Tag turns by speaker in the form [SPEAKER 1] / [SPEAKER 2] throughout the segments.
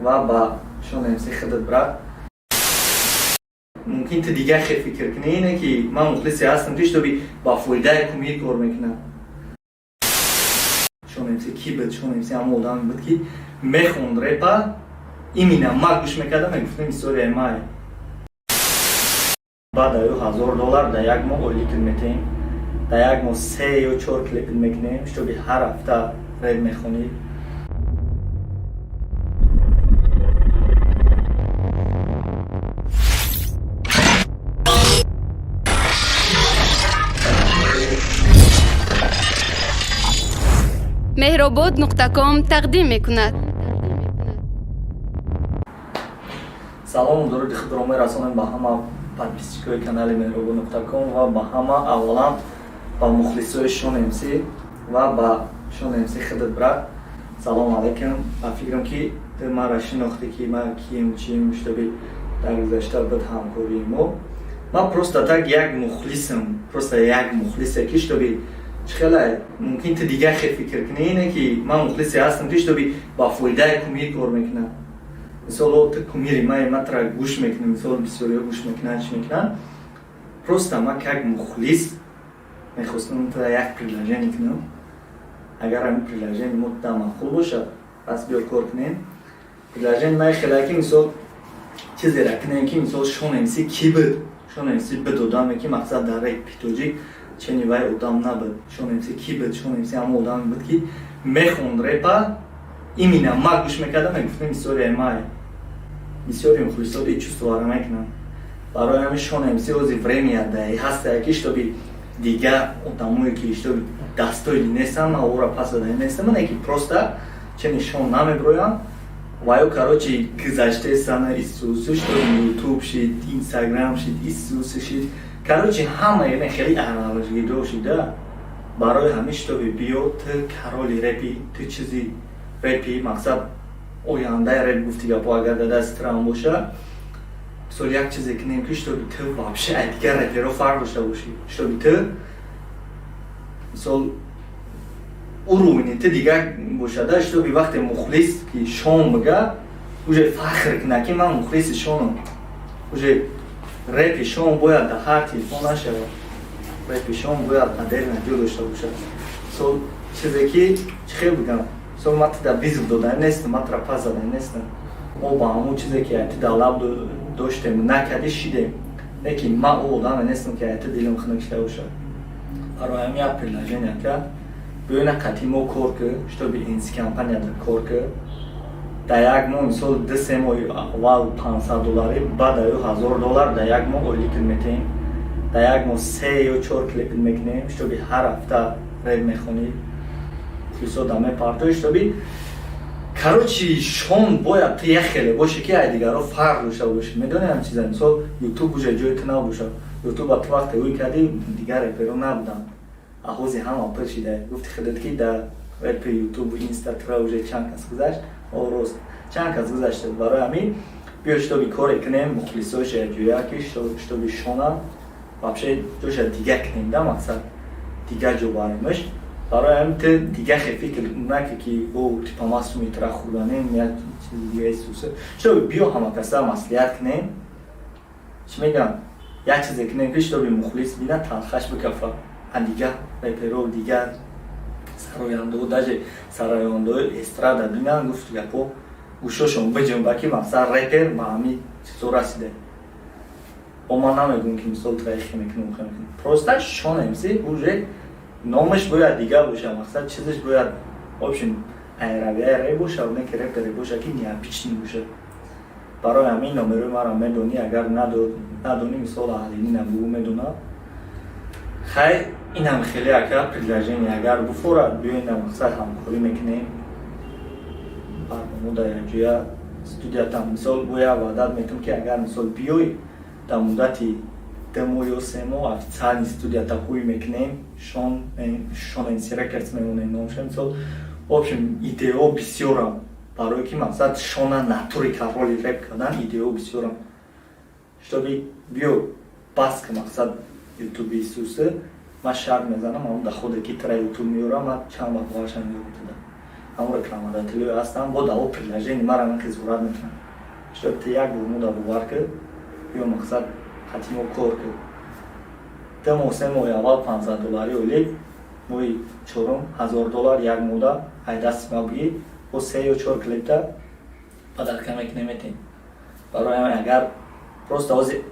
[SPEAKER 1] Ва ба Шон МС худат, брат. Мумкин ту дигар хел фикр кунӣ, ине ки ман мухлисе ҳастам, ки чтобы ба фоидаи кумир кор мекунам. Шон МС ки буд? Шон МС ҳамон одаме буд, ки мехонд репа, именно ма гӯш мекардам, мегуфтам, историяи мае. Баъд аю 1000 доллар дар як моҳ ойликт метаҳем, дар як моҳ се ё чор клипит мекунем, чтобы ҳар ҳафта реп мехонӣ.
[SPEAKER 2] Меҳробод.ком тақдим мекунад.
[SPEAKER 1] Салому дуруди худро мерасонем ба ҳама подписчикои канали Меҳробод.ком ва ба ҳама, аввалан ба мухлисои Шон МС ва ба Шон МС худат, брат. Салому алайкум. Ба фикрам, ки ту маро шинохтӣ, ки ман кием, чием, чтобы дар гузашта буд ҳамкории мо. Ман просто так як мухлисам, просто як мухлисе, ки чтобы чӣ хеле мумкин ту дигар хел фикр кунӣ, ине ки ман мухлисе ҳастам, ки чтобы ба фоидаи кумир кор мекунам. Мисол, ту кумири ман, ман тура гӯш мекунам, мисол, бисёриҳо гӯш мекунанд, чӣ мекунанд. Просто ман как мухлис мехостам тура як предложение кунам. Агар ҳамин предложение мо да маъқул бошад, пас биё кор кунем. Предложение ман хеле ки, мисол, чизера кунем, ки, мисол, Шон МС кӣ буд? Шон МС буд одаме, ки, мақсад, дар репи тоҷик чени вай одам набуд. Шон МС кӣ буд? Шон МС ҳамон одаме буд, ки мехонд репа, именно ма гӯш мекардам, мегуфтам, историяи мае. Бисёри мухлисо и чувствовара мекунанд. Барои ҳамин Шон МС ози время даи ҳастая, ки чтобы дигар одамое, ки чтобы дастои нестанд, ман ора пас задаи нестам, мане ки просто чени Шон намеброянд ва ё, короче, гузаштесана исусу, чтобы Ютуб шид, Инстаграм шид, исусу шид, короче, ҳама яне хеле аналогидо шида. Барои ҳамин, чтобы биё, ту короли репи, ту чизи репи, мақсад, ояндаи реп, гуфти гапо, агар дар дасти трам боша, мисол, як чизе кунем, ки чтобы ту вообще ай дигар реперо фарқ дошта бошӣ, чтобы ту, мисол, уровни ту дигар бошада, чтобы вақте мухлис ки Шон бига, уже фахр куна, ки ман мухлиси Шонам. Уже репи Шон бояд дар ҳар телефон нашавад, репи Шон бояд отдельно ҷо дошта бошад. Мисол, чизе ки чӣ хел бигам, мисол, ман ту дар вызов доданӣ нестам, ман тура пас заданӣ нестам. Мо ба ҳамон чизе, ки ту дар лаб доштем, накардӣ, шидем, лекин ман ӯ одаме нестам, ки ту дилам хунук шуда бошад. Барои ҳамин як предложение кард: биёна қатъи мо кор ки, чтобы инси компанияда кор ки. Дар як моҳ, мисол, 2-3 моҳи аввал 500 доллари, баъд аю 1000 доллар дар як моҳ ойликт метаҳем, дар як моҳ се ё чор клипит мекунем, чтобы ҳар ҳафта реп мехонӣ, мухлисо да мепартои, чтобы, короче, Шон бояд ту як хеле боше, ки ай дигарро фарқ дошта бошӣ. Медонӣ ҳам чиза, мисол, Ютуб уже ҷои ту набошад. Ютуба ту вақте ӯй кардӣ, дигар реперо набуданд, аҳози ҳама пир шида. Гуфти худат, ки дар репи Ютубу Инста тура уже чанд кас гузашт. О, рост, чанд кас гузашта. Барои ҳамин биё, чтобы коре кунем, мухлисоша ҷоя, ки чтобы Шона вообще ҷоша дигар кунем, да, мақсад, дигар ҷо баремаш. Барои ҳамин ту дигар хел фикр наки, ки о, типа, ма суми тура хӯрданем, як чизи дига исуса. Чтобы биё, ҳама каса маслиҳат кунем, чӣ мегӯям, як чизе кунем, ки чтобы мухлис бина, талхаш бикафа, а дигар реперо, дигар сарояндао, даже сарояндаои эстрада бинан, гуфт гапо, гӯшошон биҷунба, ки, мақсад, репер ба ҳамин чизо расида. О, ман намегӯм, ки, мисол, тура ихе мекунем, ухе мекунем. Просто Шон МС уже номаш бояд дигар боша, мақсад, чизаш бояд, в общем, айравияи реп боша, не ки репере боша, ки необычный боша. Барои ҳамин номерои маро медонӣ, агар надонӣ, мисол, аҳлини набугӯ, медонад. Хай, инам хеле ака предложение, агар буфорад, биёина, мақсад, ҳамкорӣ мекунем, барномо дар якҷоя студиятам. Мисол, боя ваъдат метавон, ки агар, мисол, биёй, дар муддати 2 моҳ ё 3 моҳ официальный студията ҳуй мекунем, Шон МС Рекордс мемонем номша. Мисол, в общем, идео бисёрам, барое ки, мақсад, Шона натури короли реп кардан идео бисёрам. Чтобы биё, бас ки, мақсад, Ютуби исусы, ман шарт мезанам, ҳамон доходе, ки тра Ютуб меёрам, ман чанд баробарашам меёрам туда. Ҳамон рекламодателиҳое ҳастанд, бо дао предложение мара мехи зурат мекунанд, чтоб ти як бор муда бовар кӣ, ё мақсад қати мо кор кӣ. 2 моҳ, 3 моҳи аввал 500 доллари ойлик, моҳи чорум 1000 доллар як мода ай дасти ма бигӣ, бо се ё чор клипта подарка мекунем, метем. Барои ҳамин, агар просто ҳози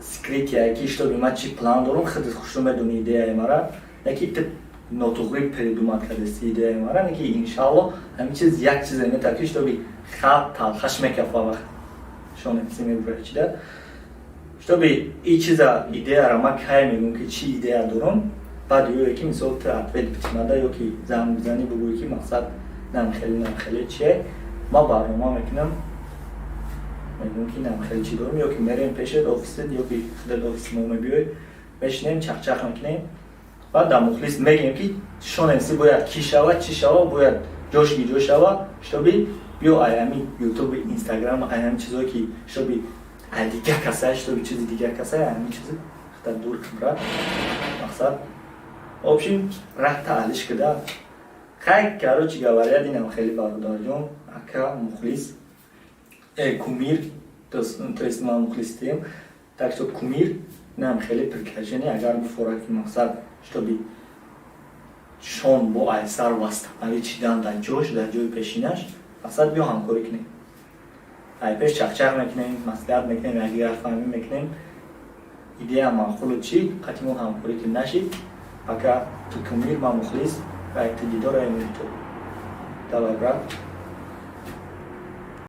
[SPEAKER 1] секретия ки чтобы ман чӣ план дорам, худат хушрӯ медонӣ идеяи мара, яки ти нотуғри придумать кардасти идеяи мара, неки иншалло ҳамин чиз як чизе метавад ки чтобы халқ талхаш мекафа, вақт шонепси мебурад чида, чтобы и чиза, идеяра ман кай мегӯм ки чӣ идея дорам. Баъд ё ки мисол ти ответ битимада ё ки занг бизанӣ, бигӯӣ ки мақсад намхеле, намхеле чие, ман барнома мекунам, мегӯм ки намхеле чӣ дорам, ё ки мерем пешет офисет, ё ки худат офиси мо мебиёй, мешинем, чақчақ мекунем. Баъд дар мухлис мегӯем ки шонемси бояд кӣ шава, чӣ шава, бояд ҷош ки ҷо шава, чтобы биё аями ютуби, инстаграм, аями чизое ки чтобы ай дигар касай, чтобы чизи дигар касай, аями чизи хата дур кибра. Мақсад, в общем, раҳта алиш кида. Хай, короче говоря, динам хеле бародарҷон, ака, мухлис, кумир, то есть ман мухлистем, так что кумир нам хеле предложение агар бифора ки мақсад, чтобы шон бо айсар восстановить шидан дар ҷош, дар ҷои пешинаш, мақсад, биё ҳамкорӣ кунем, ай пеш чақчақ мекунем, маслиҳат мекунем, якдигарфаҳмӣ мекунем. Идея маъқулу чӣ қати мо ҳамкорӣ ки нашид, пока ту кумир, ман мухлис ва якти дидор ай. Давай, брат.